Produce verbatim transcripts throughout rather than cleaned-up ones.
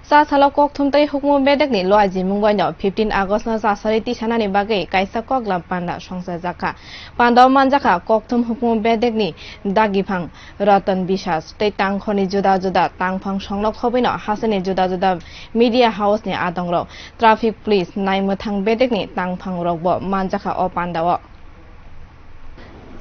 Cha salo kokthum tei hukumu bedekni loaijimung baino fifteen August no chasari tisanani bagwi kaisa koklam panda songchajakha. Panda o manjakha kokthum hukumu bedekni dagiphang Ratan Biswas tei tangkhorni juda juda tangphang songno khobwino hasteni juda juda media house ni adongrok, traffic police, naimwthang bedekni tangphang rokbo manjakha o panda o.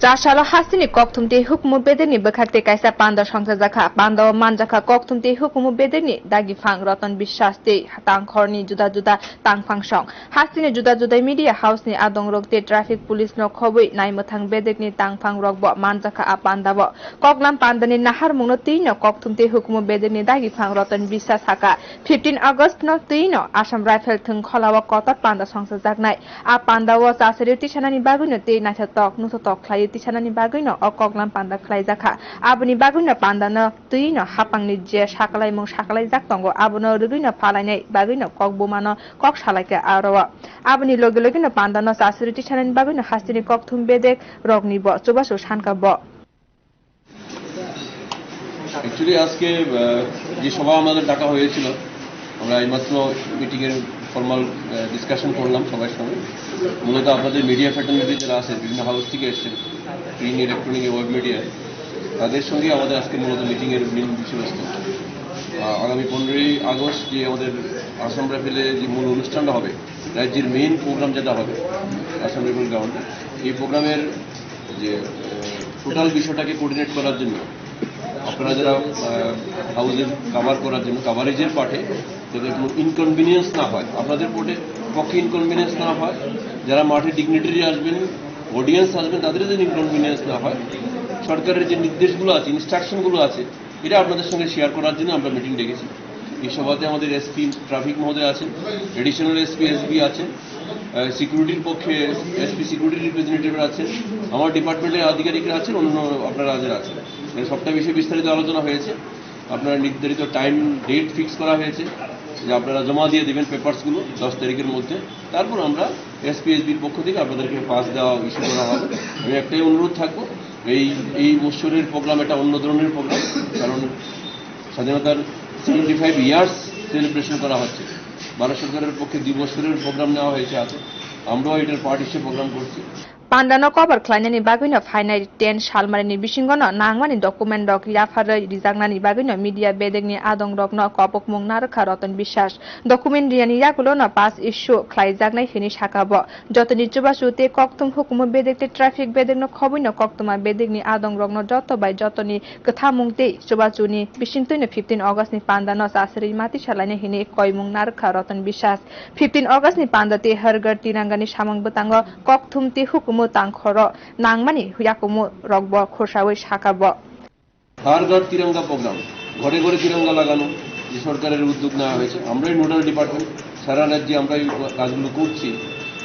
Cha salo hasteni kokthum tei hukumu bedekni bwkhak tei kaisa panda songchajakha. Panda o manjakha kokthum tei hukumu bedekni dagiphang Ratan Biswas tei tangkhorni juda juda tangphang song. Hasteni juda juda media house ni adongrok tei traffic police no khobwi naimwthang bedekni tangphang rokbo manjakha a panda o. Koklam pandani naharmungno twino kokthum tei hukumu bedekni dagiphang Ratan Biswas sakha. Fifteen August no twino Assam Rifle thwng kholao kotor panda songchajaknai. A panda o chasari tisanani bagwino tei naithotok nuthotok khlaiwi tisanani bagwino o koklam panda khlaijakha. Aboni bagwino panda no twino hapangni je sakalaimung sakalaijak tongo, abono rwgwino phalainai bagwino kok bumano kok salaikha aro o. Aboni logi logino panda no chasari tisanani bagwino hasteni kokthum bedek rokni bo chubachu sankha bo. Actually, আজকে, আহ, যে সভা আমাদের ডাকা হয়েছিল, আমরা এইমাত্র মিটিং এর ফর্মাল, আহ, ডিসকাশন করলাম সবার সঙ্গে। মূলত আপনাদের মিডিয়া ফ্রেটার্নিটি যারা আছে, বিভিন্ন হাউস থেকে এসেছেন, প্রিন্ট, ইলেকট্রনিক, ওয়েব মিডিয়া, তাদের সঙ্গে আমাদের আজকে মূলত মিটিং এর মেইন বিষয়বস্তু। আহ, আগামী পনেরোই আগস্ট যে আমাদের আসাম রাইফেলের যে মূল অনুষ্ঠানটা হবে, রাজ্যের মেইন প্রোগ্রাম যেটা হবে আসাম রাইফেল গ্রাউন্ডে, এই প্রোগ্রামের যে, আহ, টোটাল বিষয়টাকে কোঅর্ডিনেট করার জন্য আপনারা যারা, আহ, হাউসের কভার করার জন্য, কভারেজের পার্টে যাতে কোনো ইনকনভিনিয়েন্স না হয়, আপনাদের পক্ষে, পক্ষে ইনকনভিনিয়েন্স না হয়, যারা মাঠে ডিগনিটারি আসবেন, অডিয়েন্স আসবেন, তাদের যাতে ইনকনভিনিয়েন্স না হয়, সরকারের যে নির্দেশগুলো আছে, ইনস্ট্রাকশনগুলো আছে, এটা আপনাদের সঙ্গে শেয়ার করার জন্য আমরা মিটিং ডেকেছি। এই সভাতে আমাদের এসপি ট্রাফিক মহোদয় আছেন, অ্যাডিশনাল এসপি, এসবি আছেন, আহ, সিকিউরিটির পক্ষে এসপি সিকিউরিটি রিপ্রেজেন্টেটিভ আছেন, আমার ডিপার্টমেন্টের আধিকারিকরা আছেন, অন্যান্য আপনারা যারা আছেন। মানে সবটা বিষয়ে বিস্তারিত আলোচনা হয়েছে। আপনারা নির্ধারিত টাইম ডেট ফিক্স করা হয়েছে যে আপনারা জমা দিয়ে দিবেন পেপারসগুলো দশ তারিখের মধ্যে। তারপর আমরা এসপি এসবির পক্ষ থেকে আপনাদেরকে পাস দেওয়া ইস্যু করা হবে। আমি একটাই অনুরোধ থাকবো, এই, এই বছরের প্রোগ্রাম একটা অন্য ধরনের প্রোগ্রাম, কারণ স্বাধীনতার সেভেন্টি ফাইভ ইয়ার্স সেলিব্রেশন করা হচ্ছে। ভারত সরকারের পক্ষে দুই বছরের প্রোগ্রাম নেওয়া হয়েছে হাতে, আমরাও এটার পার্ট হিসেবে প্রোগ্রাম করছি। Pandano cover khlainani bagwino phainai ten salmarini bisingono nangmani document rok yapharwi rijaknani bagwino media bedekni adongrokno kopokmung narwkha Ratan Biswas. Document riyani yagulono pass issue khlaijaknai hwnwi sakha bo. Jotoni chubachu tei kokthum hukumu bedek tei traffic bedekno khobwino koktwma bedekni adongrokno joto bai jotoni kwthamung tei chubachuni bisingtwino fifteen August ni pandano chasrwi mati salainai hwnwi koimung narwkha Ratan Biswas. Fifteen August ni panda tei Har Ghar Tiranga ni samung bwtango kokthum tei hukumu tangkhoro nangmani yakumu rokbo khursawi sakha bo. হার ঘর তিরঙ্গা প্রোগ্রাম, ঘরে ঘরে তিরঙ্গা লাগানো, যে সরকারের উদ্যোগ নেওয়া হয়েছে, আমরাই নোডাল ডিপার্টমেন্ট, সারা রাজ্যে আমরা এই কাজগুলো করছি।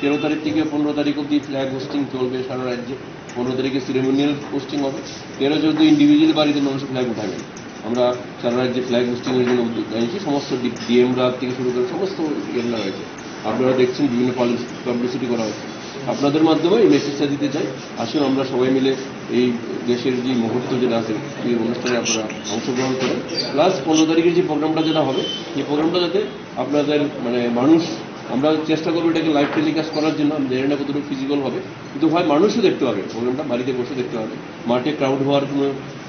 তেরো তারিখ থেকে পনেরো তারিখ অবধি ফ্ল্যাগ হোস্টিং চলবে সারা রাজ্যে। পনেরো তারিখে সেরেমোনিয়াল হোস্টিং হবে, তেরো চোদ্দ ইন্ডিভিজুয়াল বাড়িতে মানুষ ফ্ল্যাগ উঠাবেন। আমরা সারা রাজ্যে ফ্ল্যাগ হোস্টিং এর জন্য উদ্যোগ নিয়েছি, সমস্ত ডিএম রা থেকে শুরু করে সমস্ত ইয়েগুলো হয়েছে। আপনারা দেখছেন, বিভিন্ন পাবলিসিটি করা হচ্ছে। আপনাদের মাধ্যমে এই মেসেজটা দিতে চাই, আসুন আমরা সবাই মিলে এই দেশের যে মুহূর্ত যেটা আছে, এই অনুষ্ঠানে আপনারা অংশগ্রহণ করেন। প্লাস পনেরো তারিখের যে প্রোগ্রামটা যেটা হবে, এই প্রোগ্রামটা যাতে আপনাদের, মানে, মানুষ, আমরা চেষ্টা করবো এটাকে লাইভ টেলিকাস্ট করার জন্য। আমি জানি না কতটুকু ফিজিবল হবে, কিন্তু হয় মানুষও দেখতে পাবে প্রোগ্রামটা, বাড়িতে বসে দেখতে পাবে। মাঠে ক্রাউড হওয়ার কোনো,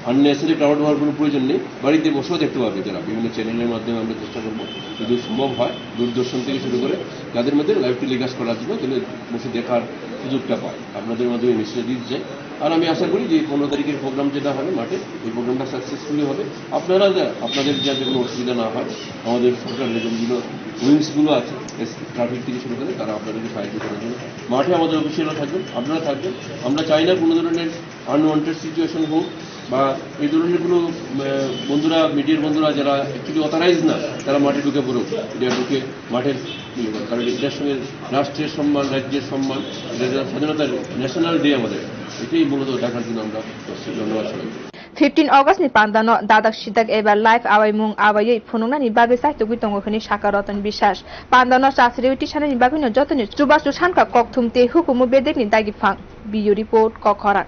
আননেসেসারি ক্রাউড হওয়ার কোনো প্রয়োজন নেই, বাড়িতে বসেও দেখতে পাবে তারা। বিভিন্ন চ্যানেলের মাধ্যমে আমরা চেষ্টা করবো, যদি সম্ভব হয়, দূরদর্শন থেকে শুরু করে যাদের মধ্যে লাইভ টেলিকাস্ট করার জন্য, তাহলে বসে দেখার সুযোগটা পায়। আপনাদের মাধ্যমে মেসেজ দিতে চাই। আর আমি আশা করি যে পনেরো তারিখের প্রোগ্রাম যেটা হবে মাঠে, এই প্রোগ্রামটা সাকসেসফুলি হবে। আপনারা যা-, আপনাদের যাতে কোনো অসুবিধা না হয়, আমাদের সরকারের যেগুলো উইংসগুলো আছে, এস-, ট্রাফিক থেকে শুরু করে, তারা আপনাদেরকে সাহায্য করার জন্য মাঠে আমাদের অফিসিয়ালরা থাকবেন, আপনারা থাকবেন। আমরা চাই না কোনো ধরনের আনওয়ান্টেড সিচুয়েশন হোক বা এই ধরনের কোনো, আহ, বন্ধুরা, মিডিয়ার বন্ধুরা যারা অ্যাকচুয়ালি অথরাইজ না, তারা মাঠে ঢুকে পড়ুক। এটা ঢুকে মাঠের ইয়ে করে। কারণ এটার সঙ্গে রাষ্ট্রের সম্মান, রাজ্যের সম্মান, এটা একটা স্বাধীনতার ন্যাশনাল ডে আমাদের, এটাই মূলত দেখার জন্য আমরা করছি। ধন্যবাদ সবাইকে। Fifteen August ni pandano dadak sidak eba live awaimung awaiwi phunuknani bagwi chaitugwi tongo hwnwi sakha Ratan Biswas. Pandano chasriwi tisanani bagwino jotoni chubachu sankha kokthum tei hukumu bedekni dagiphang. Bureau report, Kokhoran.